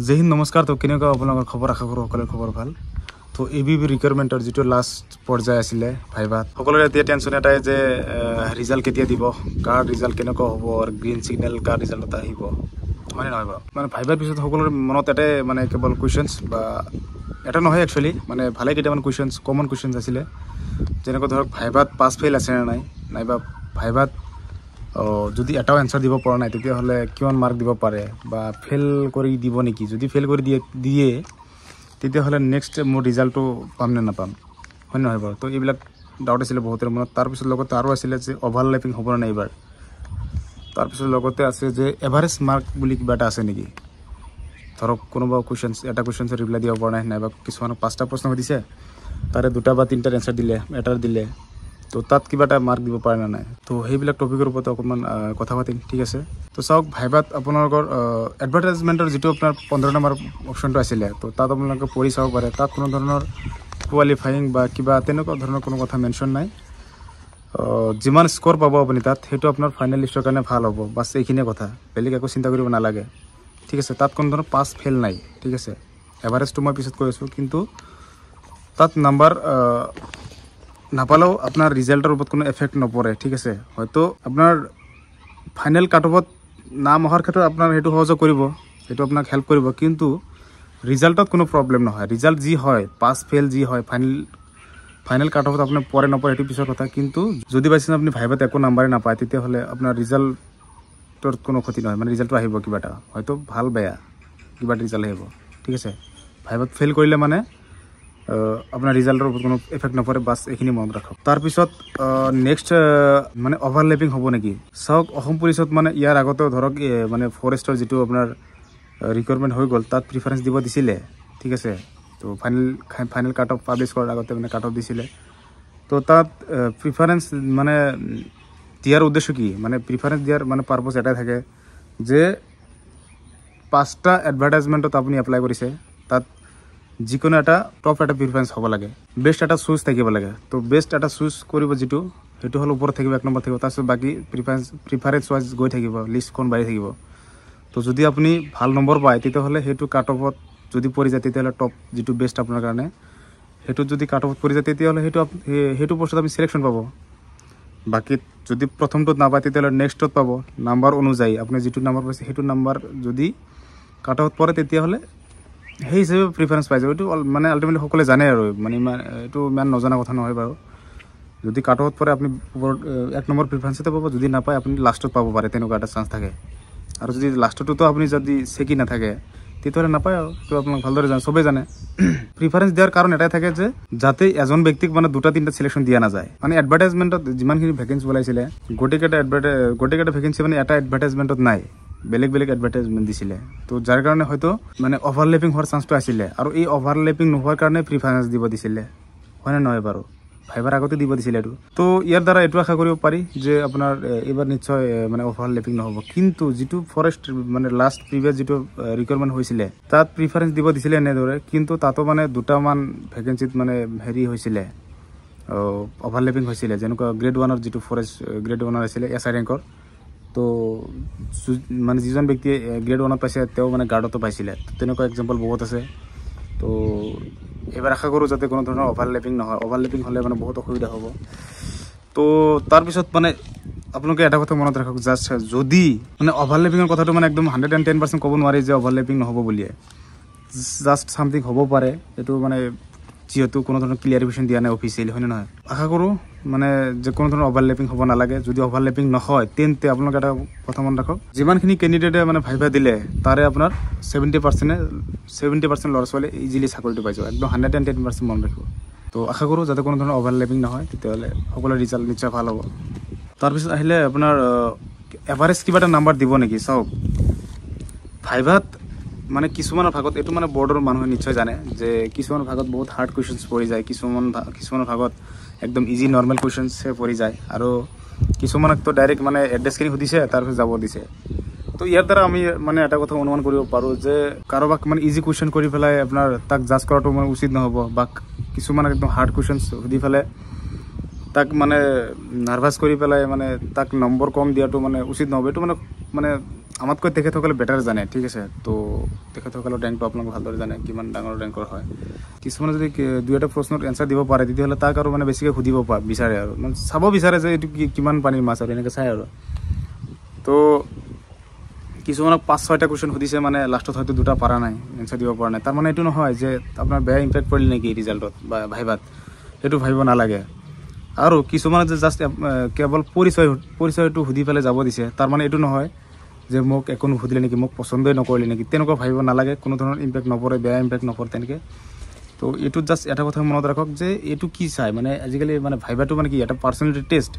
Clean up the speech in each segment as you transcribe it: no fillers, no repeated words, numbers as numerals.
জয় হিন্দ, নমস্কাৰ। তো কেনেকুৱা আপোনালোকৰ খবৰ? আশা কৰোঁ সকলোৰে খবৰ ভাল। তো এবিবি ৰিক্ৰুটমেণ্টৰ যিটো লাষ্ট পৰ্যায় আছিলে ভাইভাত, সকলোৰে এতিয়া টেনশ্যন এটাই যে ৰিজাল্ট কেতিয়া দিব, কাৰ ৰিজাল্ট কেনেকুৱা হ'ব আৰু গ্ৰীণ ছিগনেল কাৰ ৰিজাল্টত আহিব, হয়নে নহয় বাৰু? মানে ভাইভাৰ পিছত সকলোৰে মনত এটাই মানে কেৱল কুৱেশ্যনছ বা এটা নহয় একচুৱেলি, মানে ভালে কেইটামান কুৱেশ্যনছ, কমন কুৱেশ্যনছ আছিলে। যেনেকুৱা ধৰক ভাইভাত পাছ ফেইল আছে নে নাই, নাইবা ভাইভাত যদি এটাও এনচাৰ দিব পৰা নাই তেতিয়াহ'লে কিমান মাৰ্ক দিব পাৰে বা ফেইল কৰি দিব নেকি, যদি ফেইল কৰি দিয়ে তেতিয়াহ'লে নেক্সট মোৰ ৰিজাল্টটো পাম নে নাপাম, হয় নহয় বাৰু? তো এইবিলাক ডাউট আছিলে বহুতৰে মনত। তাৰপিছত লগতে আৰু আছিলে যে অভাৰলেপিং হ'ব নে নাই এইবাৰ। তাৰপিছত লগতে আছে যে এভাৰেজ মাৰ্ক বুলি কিবা এটা আছে নেকি, ধৰক কোনোবা কুৱেশ্যনছ এটা কুৱেশ্যনছৰ ৰিপ্লাই দিব পৰা নাই, নাইবা কিছুমানক পাঁচটা প্ৰশ্ন সুধিছে তাৰে দুটা বা তিনিটাৰ এনচাৰ দিলে, এটাৰ দিলে, তো তাত কিবা এটা মাৰ্ক দিব পাৰে নে নাই। তো সেইবিলাক টপিকৰ ওপৰত অকণমান কথা পাতিম, ঠিক আছে? তো চাওক, ভাইভাত আপোনালোকৰ এডভাৰটাইজমেণ্টৰ যিটো আপোনাৰ 15 নম্বৰ অপশ্যনটো আছিলে, তো তাত আপোনালোকে পঢ়ি চাব পাৰে। তাত কোনো ধৰণৰ কোৱালিফায়িং বা কিবা তেনেকুৱা ধৰণৰ কোনো কথা মেনশ্যন নাই। যিমান স্ক'ৰ পাব আপুনি তাত, সেইটো আপোনাৰ ফাইনেল লিষ্টৰ কাৰণে ভাল হ'ব, বাছ এইখিনিয়ে কথা, বেলেগ একো চিন্তা কৰিব নালাগে, ঠিক আছে? তাত কোনো ধৰণৰ পাছ ফেইল নাই, ঠিক আছে? এভাৰেজটো মই পিছত কৈ আছোঁ, কিন্তু তাত নাম্বাৰ নাপালেও আপোনাৰ ৰিজাল্টৰ ওপৰত কোনো এফেক্ট নপৰে, ঠিক আছে? হয়তো আপোনাৰ ফাইনেল কাট অফত নাম অহাৰ ক্ষেত্ৰত আপোনাৰ সেইটো সহযোগ কৰিব, সেইটো আপোনাক হেল্প কৰিব, কিন্তু ৰিজাল্টত কোনো প্ৰব্লেম নহয়। ৰিজাল্ট যি হয়, পাছ ফেইল যি হয়, ফাইনেল কাট অফত আপোনাৰ পৰে নপৰে সেইটো পিছৰ কথা, কিন্তু যদি বাই চান্স আপুনি ভাইভাত একো নাম্বাৰেই নাপায় তেতিয়াহ'লে আপোনাৰ ৰিজাল্টৰ কোনো ক্ষতি নহয়, মানে ৰিজাল্টটো আহিব কিবা এটা, হয়তো ভাল বেয়া কিবা এটা ৰিজাল্ট আহিব, ঠিক আছে? ভাইভাত ফেইল কৰিলে মানে আপোনাৰ ৰিজাল্টৰ ওপৰত কোনো এফেক্ট নপৰে, বাছ এইখিনি মনত ৰাখক। তাৰপিছত নেক্সট মানে অভাৰলেপিং হ'ব নেকি, চাওক অসম পুলিচত মানে ইয়াৰ আগতেও ধৰক মানে ফৰেষ্টৰ যিটো আপোনাৰ ৰিকুৱাৰমেণ্ট হৈ গ'ল তাত প্ৰিফাৰেঞ্চ দিব দিছিলে, ঠিক আছে? তো ফাইনেল কাট অফ পাব্লিছ কৰাৰ আগতে মানে কাট অফ দিছিলে। তো তাত প্ৰিফাৰেঞ্চ মানে দিয়াৰ উদ্দেশ্য কি, মানে প্ৰিফাৰেঞ্চ দিয়াৰ মানে পাৰ্পজ এটাই থাকে যে 5টা এডভাৰটাইজমেণ্টত আপুনি এপ্লাই কৰিছে, তাত যিকোনো এটা টপ এটা প্ৰিফাৰেঞ্চ হ'ব লাগে, বেষ্ট এটা চুজ থাকিব লাগে। তো বেষ্ট এটা চুজ কৰিব যিটো, সেইটো হ'ল ওপৰত থাকিব, 1 নম্বৰ থাকিব, তাৰপিছত বাকী প্ৰিফাৰেঞ্চ ৱাইজ গৈ থাকিব, লিষ্টখন বাঢ়ি থাকিব। তো যদি আপুনি ভাল নম্বৰ পায় তেতিয়াহ'লে সেইটো কাট অফত যদি পৰি যায় তেতিয়াহ'লে টপ যিটো বেষ্ট আপোনাৰ কাৰণে, সেইটোত যদি কাট অফত পৰি যায় তেতিয়াহ'লে সেইটো পষ্টত আপুনি চিলেকশ্যন পাব। বাকী যদি প্ৰথমটোত নাপায় তেতিয়াহ'লে নেক্সটত পাব, নাম্বাৰ অনুযায়ী আপুনি যিটো নাম্বাৰ পাইছে সেইটো নাম্বাৰ যদি কাট অফত পৰে তেতিয়াহ'লে সেই হিচাপে প্ৰিফাৰেঞ্চ পাই যাব। এইটো মানে আল্টিমেটলি সকলোৱে জানে আৰু, মানে ইমান এইটো ইমান নজনা কথা নহয় বাৰু। যদি কাট অফত পৰে আপুনি ওপৰত 1 নম্বৰ প্ৰিফাৰেঞ্চতে পাব, যদি নাপায় আপুনি লাষ্টত পাব পাৰে, তেনেকুৱা এটা চান্স থাকে। আৰু যদি লাষ্টটোতো আপুনি যদি চেকি নাথাকে তেতিয়াহ'লে নাপায় আৰু, সেইটো আপোনাক ভালদৰে জানে, চবেই জানে। প্ৰিফাৰেঞ্চ দিয়াৰ কাৰণ এটাই থাকে যে যাতে এজন ব্যক্তিক মানে দুটা তিনিটা চিলেকশ্যন দিয়া নাযায়। মানে এডভাৰটাইজমেণ্টত যিমানখিনি ভেকেঞ্চি ওলাইছিলে গোটেইকেইটা ভেকেঞ্চি মানে এটা এডভাৰটাইজমেণ্টত নাই, বেলেগ বেলেগ এডভাৰটাইজমেণ্ট দিছিলে। তো যাৰ কাৰণে হয়তো মানে অভাৰলেপিং হোৱাৰ চান্সটো আছিলে, আৰু এই অভাৰলেপিং নোহোৱাৰ কাৰণে প্ৰিফাৰেঞ্চ দিব দিছিলে, হয়নে নহয় বাৰু? ভাইভাৰ আগতে দিব দিছিলে এইটো। তো ইয়াৰ দ্বাৰা এইটো আশা কৰিব পাৰি যে আপোনাৰ এইবাৰ নিশ্চয় মানে অভাৰলেপিং নহ'ব। কিন্তু যিটো ফৰেষ্ট মানে লাষ্ট প্ৰিভিয়াছ যিটো ৰিকুৱাৰমেণ্ট হৈছিলে তাত প্ৰিফাৰেঞ্চ দিব দিছিলে এনেদৰে, কিন্তু তাতো মানে দুটামান ভেকেঞ্চিত মানে হেৰি হৈছিলে, অভাৰলেপিং হৈছিলে। যেনেকুৱা গ্ৰেড 1ৰ যিটো ফৰেষ্ট গ্ৰেড 1ৰ আছিলে এছ I ৰেংকৰ, তো মানে যিজন ব্যক্তিয়ে গ্ৰেড 1ত পাইছে তেওঁ মানে গাৰ্ডতো পাইছিলে, তেনেকুৱা এক্সাম্পল বহুত আছে। তো এইবাৰ আশা কৰোঁ যাতে কোনো ধৰণৰ অভাৰলেপিং নহয়, অভাৰলেপিং হ'লে মানে বহুত অসুবিধা হ'ব। তো তাৰপিছত মানে আপোনালোকে এটা কথা মনত ৰাখক, জাষ্ট যদি মানে অভাৰলেপিঙৰ কথাটো মানে একদম 110% ক'ব নোৱাৰি যে অভাৰলেপিং নহ'ব বুলিয়ে, জাষ্ট চামথিং হ'ব পাৰে, এইটো মানে যিহেতু কোনো ধৰণৰ ক্লিয়াৰিফিকেশ্যন দিয়া নাই অফিচিয়েলি, হয়নে নহয়? আশা কৰোঁ মানে যে কোনো ধৰণৰ অভাৰলেপিং হ'ব নালাগে। যদি অভাৰলেপিং নহয় তেন্তে আপোনালোকে এটা কথা মনত ৰাখক, যিমানখিনি কেণ্ডিডেটে মানে ভাইভা দিলে তাৰে আপোনাৰ 70% ল'ৰা ছোৱালীয়ে ইজিলি চাকৰিটো পাই যাব, একদম 110% মনত ৰাখিব। তো আশা কৰোঁ যাতে কোনো ধৰণৰ অভাৰলেপিং নহয়, তেতিয়াহ'লে সকলোৰে ৰিজাল্ট নিশ্চয় ভাল হ'ব। তাৰপিছত আহিলে আপোনাৰ এভাৰেজ কিবা এটা নাম্বাৰ দিব নেকি, চাওক ভাইভাত মানে কিছুমানৰ ভাগত এইটো মানে বৰ্ডৰ মানুহে নিশ্চয় জানে যে কিছুমানৰ ভাগত বহুত হাৰ্ড কুৱেশ্যনছ পৰি যায়, কিছুমানৰ ভাগত একদম ইজি নৰ্মেল কুৱেশ্যনছহে পৰি যায়, আৰু কিছুমানকতো ডাইৰেক্ট মানে এড্ৰেছখিনি সুধিছে তাৰপিছত যাব দিছে। তো ইয়াৰ দ্বাৰা আমি মানে এটা কথা অনুমান কৰিব পাৰোঁ যে কাৰোবাক মানে ইজি কুৱেশ্যন কৰি পেলাই আপোনাৰ তাক জাজ কৰাটো মানে উচিত নহ'ব, বা কিছুমানক একদম হাৰ্ড কুৱেশ্যনছ সুধি পেলাই তাক মানে নাৰ্ভাছ কৰি পেলাই মানে তাক নম্বৰ কম দিয়াটো মানে উচিত নহ'ব। এইটো মানে মানে আমাতকৈ তেখেতসকলে বেটাৰ জানে, ঠিক আছে। তো তেখেতসকলৰ ৰেংকটো আপোনালোকে ভালদৰে জানে কিমান ডাঙৰ ৰেংকৰ হয়। কিছুমানে যদি দুই এটা প্ৰশ্নত এনচাৰ দিব পাৰে, তেতিয়াহ'লে তাক আৰু মানে বেছিকৈ সুধিব বিচাৰে আৰু মানে চাব বিচাৰে যে এইটো কি কিমান পানীৰ মাছ আৰু এনেকৈ চাই আৰু। তো কিছুমানক 5-6টা কুৱেশ্যন সুধিছে, মানে লাষ্টত হয়তো দুটা পৰা নাই, এনচাৰ দিব পৰা নাই। তাৰ মানে এইটো নহয় যে আপোনাৰ বেয়া ইম্পেক্ট পৰিল নেকি ৰিজাল্টত বা ভাইভাত, সেইটো ভাবিব নালাগে। আৰু কিছুমানে যে জাষ্ট কেৱল পৰিচয়টো সুধি পেলাই যাব দিছে, তাৰ মানে এইটো নহয় যে মোক একো নুসুধিলে নেকি, মোক পচন্দই নকৰিলে নেকি, তেনেকুৱা ভাবিব নালাগে। কোনো ধৰণৰ ইম্পেক্ট নপৰে, বেয়া ইম্পেক্ট নপৰে তেনেকৈ। তো এইটোত জাষ্ট এটা কথা মনত ৰাখক যে এইটো কি চাই, মানে আজিকালি মানে ভাইভাটো মানে কি এটা পাৰ্চনেলিটি টেষ্ট,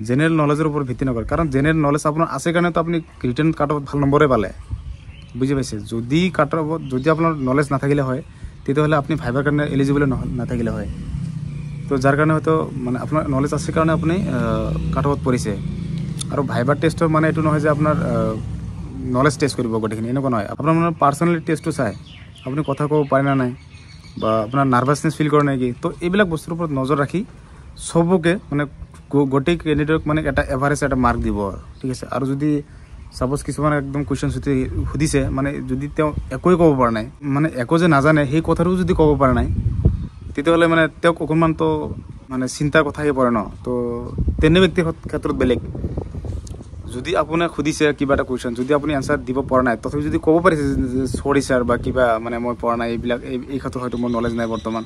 জেনেৰেল নলেজৰ ওপৰত ভিত্তি নকৰে। কাৰণ জেনেৰেল নলেজ আপোনাৰ আছে কাৰণেতো আপুনি ৰিটাৰ্ণ কাট অফত ভাল নম্বৰে পালে, বুজি পাইছে। যদি কাট অফত যদি আপোনাৰ নলেজ নাথাকিলে হয়, তেতিয়াহ'লে আপুনি ভাইভাৰ কাৰণে এলিজিবল নাথাকিলে হয়। তো যাৰ কাৰণে হয়তো মানে আপোনাৰ নলেজ আছে কাৰণে আপুনি কাট অফত পৰিছে। আৰু ভাইভাৰ টেষ্টৰ মানে এইটো নহয় যে আপোনাৰ নলেজ টেষ্ট কৰিব গোটেইখিনি, এনেকুৱা নহয়। আপোনাৰ মানে পাৰ্চনেলিটি টেষ্টটো চাই, আপুনি কথা ক'ব পাৰে নে নাই, বা আপোনাৰ নাৰ্ভাছনেছ ফিল কৰে নেকি। তো এইবিলাক বস্তুৰ ওপৰত নজৰ ৰাখি চবকে মানে গোটেই কেণ্ডিডেটক মানে এটা এভাৰেজ এটা মাৰ্ক দিব আৰু, ঠিক আছে। আৰু যদি ছাপ'জ কিছুমান একদম কুৱেশ্যন সুধিছে, মানে যদি তেওঁ একোৱে ক'ব পৰা নাই, মানে একো যে নাজানে সেই কথাটোও যদি ক'ব পৰা নাই, তেতিয়াহ'লে মানে তেওঁক অকণমানতো মানে চিন্তাৰ কথাহে পৰে ন। তো তেনে ব্যক্তিৰ ক্ষেত্ৰত বেলেগ। যদি আপোনাক সুধিছে কিবা এটা কুৱেশ্যন, যদি আপুনি এনচাৰ দিব পৰা নাই, তথাপি যদি ক'ব পাৰিছে যে চৰি ছাৰ বা কিবা মানে মই পৰা নাই, এইবিলাক এই ক্ষেত্ৰত হয়তো মোৰ নলেজ নাই বৰ্তমান,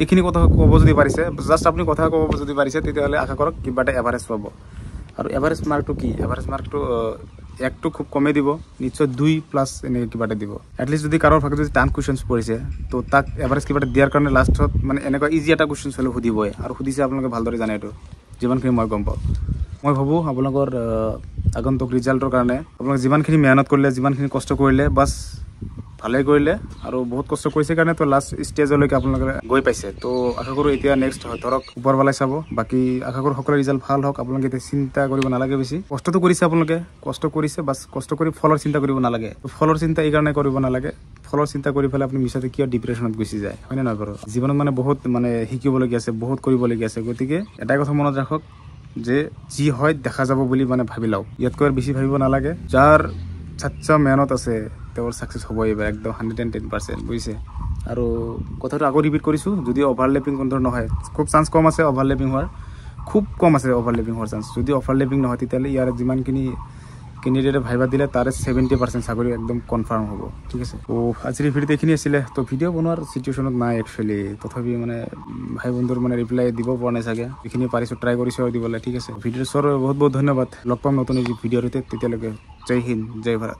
এইখিনি কথা ক'ব যদি পাৰিছে, জাষ্ট আপুনি কথা ক'ব যদি পাৰিছে, তেতিয়াহ'লে আশা কৰক কিবা এটা এভাৰেজ পাব। আৰু এভাৰেজ মাৰ্কটো কি? এভাৰেজ মাৰ্কটো একটো খুব কমেই দিব, নিশ্চয় 2+ এনেকৈ কিবা এটা দিব। এটলিষ্ট যদি কাৰোবাৰ ভাগত যদি টান কুৱেশ্যনছ পৰিছে, তো তাক এভাৰেজ কিবা এটা দিয়াৰ কাৰণে লাষ্টত মানে এনেকুৱা ইজি এটা কুৱেশ্যনছ হ'লেও সুধিবই। আৰু সুধিছে আপোনালোকে ভালদৰে জানে এইটো, যিমানখিনি মই গম পাওঁ। মই ভাবোঁ আপোনালোকৰ আগন্তুক ৰিজাল্টৰ কাৰণে আপোনালোকে যিমানখিনি মেহনত কৰিলে, যিমানখিনি কষ্ট কৰিলে, বাছ ভালেই কৰিলে। আৰু বহুত কষ্ট কৰিছে কাৰণে তো লাষ্ট ষ্টেজলৈকে আপোনালোকে গৈ পাইছে। তো আশা কৰোঁ এতিয়া নেক্সট ধৰক ওপৰৱালাই চাব। বাকী আশা কৰোঁ সকলো ৰিজাল্ট ভাল হওক। আপোনালোকে এতিয়া চিন্তা কৰিব নালাগে বেছি। কষ্টটো কৰিছে আপোনালোকে, কষ্ট কৰিছে, বাছ কষ্ট কৰি ফলৰ চিন্তা কৰিব নালাগে। ফলৰ চিন্তা এইকাৰণে কৰিব নালাগে, ফলৰ চিন্তা কৰি পেলাই আপুনি মিছাতে কিয় ডিপ্ৰেশ্যনত গুচি যায়, হয়নে নহয় বাৰু? জীৱনত মানে বহুত মানে শিকিবলগীয়া আছে, বহুত কৰিবলগীয়া আছে। গতিকে এটাই কথা মনত ৰাখক যে যি হয় দেখা যাব বুলি মানে ভাবি লওক, ইয়াতকৈ আৰু বেছি ভাবিব নালাগে। যাৰ সাচ্চা মেহনত আছে তেওঁৰ ছাকচেছ হ'ব এইবাৰ একদম 110%, বুজিছে। আৰু কথাটো আকৌ ৰিপিট কৰিছোঁ, যদি অভাৰলেপিং কোনো ধৰণৰ নহয়, খুব চান্স কম আছে অভাৰলেপিং হোৱাৰ, খুব কম আছে অভাৰলেপিং হোৱাৰ চান্স। যদি অভাৰলেপিং নহয়, তেতিয়াহ'লে ইয়াৰ যিমানখিনি কেণ্ডিডেটে ভাইবা দিলে তাৰে 70% চাকৰি একদম কনফাৰ্ম হ'ব, ঠিক আছে। তো আজিৰ ভিডিঅ'ত এইখিনি আছিলে। তো ভিডিঅ' বনোৱাৰ চিটুৱেশ্যনত নাই একচুৱেলি, তথাপি মানে ভাই বন্ধুৰ মানে ৰিপ্লাই দিব পৰা নাই চাগে, যিখিনি পাৰিছোঁ ট্ৰাই কৰিছোঁ আৰু দিবলৈ, ঠিক আছে। ভিডিঅ'টো চোৱাৰ বহুত বহুত ধন্যবাদ। লগ পাম নতুন ভিডিঅ'ৰ সৈতে, তেতিয়ালৈকে জয় হিন্দ, জয় ভাৰত।